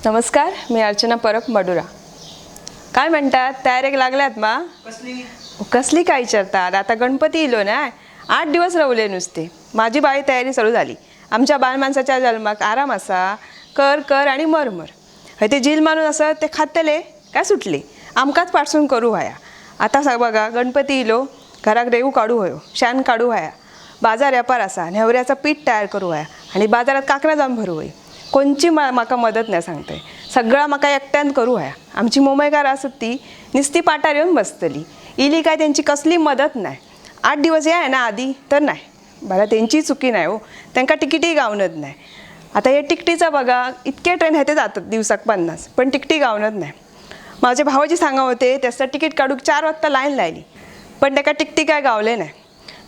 नमस्कार, मी अर्चना परब, मडुरा. काय म्हणतात, तयारीक लागल्यात मा? कसली? कसली काय विचारतात? आता गणपती इलो ना, 8 दिवस रवले नुसते. माझी बाई तयारी चालू झाली. आमच्या बालमाणसाच्या जन्माक आराम असा? कर कर आणि मर मर. हय ते झील मारून असत ते खातले काय सुटले, आमकांच पाडसून करू व्हाया. आता बघा, गणपती इलो, घराक रेऊ काढू हयो, शान काढू व्हाया, बाजार व्यापार असा, नेवऱ्याचा पीठ तयार करू व्हाया आणि बाजारात काकणां जावन भरू हय. कोणची म्हाका मदत नाही सांगते, सगळा म्हाका एकट्यान करू व्हाया. आमची मुंबयकार आसत ती निस्ती पाटार येवन बसतली. इली काय त्यांची कसली मदत नाही. 8 दिवस या ना आधी तर नाही. बरं, त्यांची चुकी नाही हो, त्यांका तिकिटी गावनत नाही. आता हे तिकटीचा बघा, इतके ट्रेन ह्याते जातात दिवसाक 50, पण तिकटी गावनत नाही. माझे भावाजी सांगा होते, त्याचं तिकीट काढूक 4 वाजता लाईन लायली, पण त्याका तिकटी काय गावले नाही.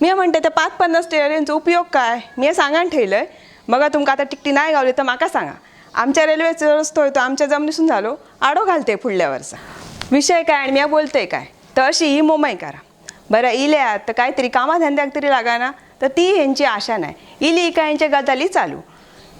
मी म्हणते, त्या 5.50 ट्रेनचा उपयोग काय? मी सांगान ठेवलंय बघा, तुमका आता तिकटी नाही गावली तर माका सांगा. आमच्या रेल्वेचा रस्तो तो आमच्या जमनीसून झालो आडो घालते पुढल्या वर्सा. विषय काय आणि मी बोलते काय? तर अशी ही मुंबई करा. बरं, इल्या तर काहीतरी कामाधंद्याक तरी लागाना, तर ती ह्यांची आशा नाही. इली काय ह्यांच्या गजाली चालू.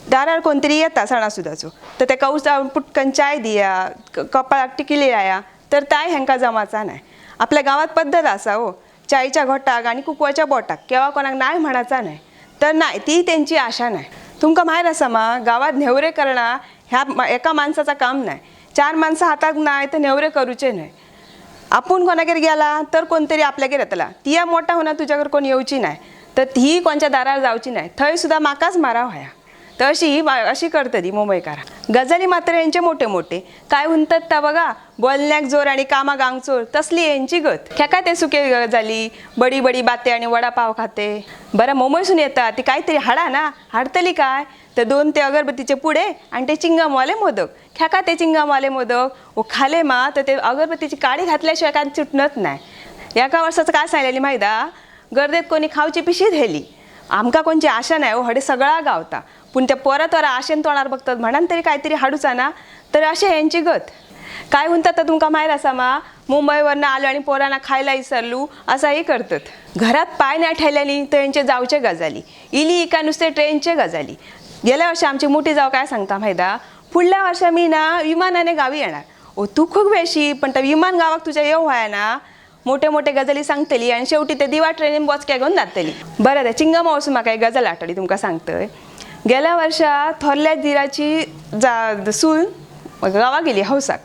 दारार कोणतरी येता सणासुदाचो तर त्या कौसा पुटकन चाय दिया, कपाळाक टिकली लाया, तर ताय ह्यांका जमाचा नाही. आपल्या गावात पद्धत असा हो, चायच्या घोटाक आणि कुकवाच्या बोटाक केव्हा कोणाक नाही म्हणायचा नाही. तर नाही, ती त्यांची आशा नाही. तुमका माहीत आसा मा, गावात न्हेवरे करणं ह्या एका माणसाचा काम नाही. चार माणसं हातात नाही तर न्हेवरे करूचे नाही. आपण कोणाकडे गेला तर कोणतरी आपल्याकडे येतला. तिया मोठा होणार तुझ्याकडे कोण येवची नाही, तर ती कोणच्या दारावर जावची नाही. थंय सुद्धा माकाच मारा व्हाया. तर अशी ही अशी करतली मुंबईकार. गजाली मात्र यांचे मोठे मोठे. काय म्हणतात त्या बघा, बोलण्याक जोर आणि कामा गांगचोर, तसली यांची गत. खेका ते सुके गजाली, बडी बडी बाते आणि वडापाव खाते. बरं, मुंबईसून येतात ती काहीतरी हाडा ना. हाडतली काय? तर दोन ते अगरबत्तीचे पुडे आणि ते चिंगमवाले मोदक. ख्याका ते चिंगमवाले मोदक? ओ खाले मा तर ते अगरबत्तीची काडी घातल्याशिवाय काय सुटणत नाही. एका वर्षाचं काय सांगलेली माहिती, गर्देत कोणी खावची पिशी धेली. आमका कोणची आशा नाही हो, हडे सगळा गावता, पूण त्या पोरा तोरा आशेन तोंडार बघतात म्हणान तरी काहीतरी हाडूचा ना. तर असे यांची गत. काय म्हणतात तर तुमका माहीत असा मा, मुंबईवरनं आलो आणि पोरांना खायला विसरलू, असाही करतात. घरात पाय नाही ठेवल्यानी तर यांचे जावचे गजाली. इली इका नुसते ट्रेनचे गजाली. गेल्या वर्षी आमची मोठी जाव काय सांगता माहिती, पुढल्या वर्षा मी ना विमानाने गावी येणार. ओ, तू खूप वेशी, पण त्या विमान गावाक तुझ्या येऊ व्हाय ना. मोठे मोठे गजाली सांगतली आणि शेवटी ते दिवा ट्रेनीन बोचक्या घेऊन जातली. बरं, त्या चिंगमावसून म्हाका एक गजाल आठवली, तुमका सांगतय. गेल्या वर्षा थोरल्या दिराची जा सून गावा गेली हौसाक.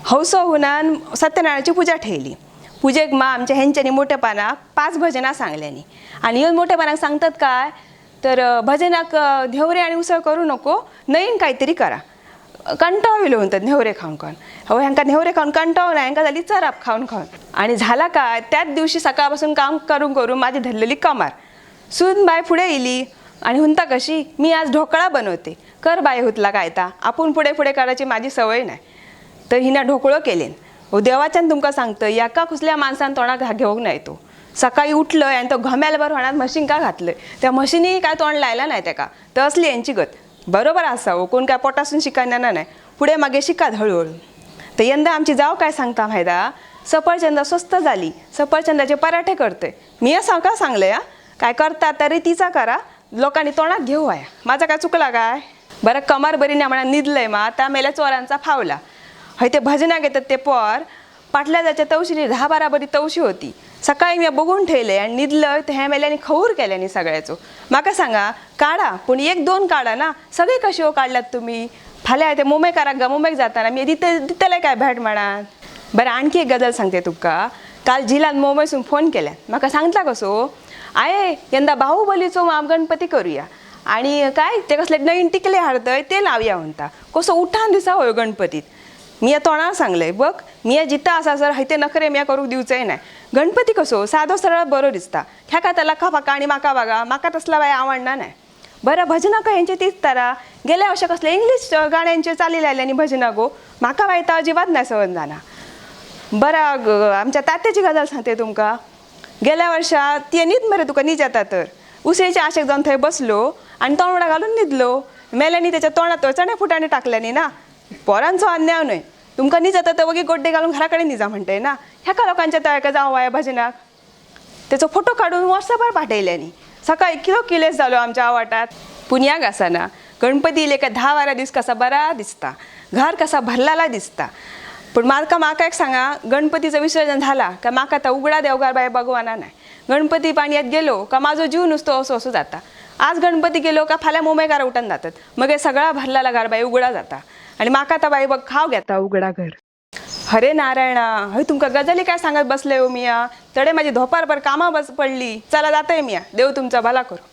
हौसो हुनान सत्यनारायणाची पूजा ठेवली. पूजेक मा आमच्या ह्यांच्यानी मोठ्यापणाक 5 भजनां सांगल्यानी आणि येऊन मोठ्यापणाक सांगतात काय तर, भजनाक न्हेवरे आणि उसळ करू नको, नवीन काहीतरी करा. कंटाळो येयलो म्हणतात न्हेवरे खाऊन खाऊन. हो, ह्यांका न्हेवरे खाऊन कंटाळो नाही, ह्यांका झाली चराप खाऊन खाऊन. आणि झाला काय, त्याच दिवशी सकाळपासून काम करून करून माझी धरलेली कमार. सून बाय पुढे येली आणि हुंता कशी, मी आज ढोकळा बनवते. कर बाय हुतला काय ता, आपण पुढे पुढे करायची माझी सवय नाही. तर हिनं ढोकळं केलेन. हो देवाच्यान तुमका सांगतं, एका कुसल्या माणसान तोंडाक घेऊक नाही. तो सकाळी उठलं आणि तो घमेल भर होणार मशीन का घातलं, त्या मशीनी काय तोंड लायला नाही त्याका. तर असली यांची गत. बरोबर असावं, कोण काय पोटासून शिकणार नाही, पुढे मागे शिकात हळूहळू. तर यंदा आमची जाव काय सांगता माहिती, सफरचंद स्वस्त झाली, सफरचंदाचे पराठे करते. मी असं का सांगले हा, काय करता तरी तिचा करा, लोकांनी तोंडात घेऊ व्हाया. माझा काय चुकला काय? बरं, कमार बरी नाही म्हणा निदलंय मा, त्या मेल्या चोरांचा फावला. हय ते भजना घेतात ते पोर पाटल्या जाच्या तवशीने 10-12 बरी तवशी होती. सकाळी मी बघून ठेवले आणि निदलं तर ह्या मेल्याने खऊर केल्यानी सगळ्याचो. माका सांगा, काढा पण एक दोन काढा ना, सगळे कशी हो काढलात तुम्ही? फाल्यां ते मुंबईकाराक गा मुंबईक जाताना मी दिते दितले काय भेट म्हणान. बरं, आणखी एक गजाल सांगते तुमका. काल झिलान मुंबईसून फोन केल्या. म्हाका सांगता कसो, आये यंदा बाहुबलीचो गणपती करूया आणि काय ते कसले नवीन टिकले हाडतय ते लावया म्हणता, कसो उठान दिसा होय गणपतीत. मी या तोंडार सांगलंय बघ, मी या जिता आसा सर हयते नखरे मी करूक दिवचंय नाही. गणपती कसो साधो सरळ बरो दिसता. ह्याका त्याला फाका आणि माका बघा, माका तसला बाय आवडणार नाही. बरं, भजना का ह्यांची तीच तरा. गेल्या वर्षा कसले इंग्लिश गाण्यांचे चाली लायले आणि भजना गो, माका माहिती अजिबात नाही सहन जाणार. बरं, आमच्या तात्याची गजाल सांगते तुमका. गेल्या वर्षा ती न्हीद मरे तुका न्हीद येता तर उसळीच्या आशेक जाऊन थंय बसलो आणि तोंडा घालून न्हिदलो. मेल्यांनी त्याच्या तोंडात चण्या फुटाणे टाकल्यानी ना. पोरांचो अन्याय न्हय, तुमकां न्हीद येता तर वगी गोड्डे घालून घरा कडेन न्हिजा म्हणटय ना. ह्याका लोकांच्या तळ्याका जावं वाया भजनाक. त्याचो फोटो काढून व्हॉट्सअपार पाठयल्यांनी. सकाळी किलो किलेस जालो आमच्या आवाटात. पुण्याक आसना गणपती इले काय 10-12 दीस कसा बरा दिसता, घर कसा भरलेला दिसता. पण माका माका एक सांगा, गणपतीचं विसर्जन झाला का माका आता उघडा देवघर बाय भगवाना नाही. गणपती पाणयात गेलो का माझो जीव नुसतो असो असो जाता. आज गणपती गेलो का फाल्यां मुंबयकार उठून जातात, मग हे सगळा भरलेला घर बाई उघडा जाता. आणि माका आता बाई बघ खाव घेता उघडा घर. हरे नारायणा, हय तुमका गजाली काय सांगत बसले हो मिया, तडे माझी धोपारभर कामा बस पडली. चला जातय मिया, देव तुमचा भला करू.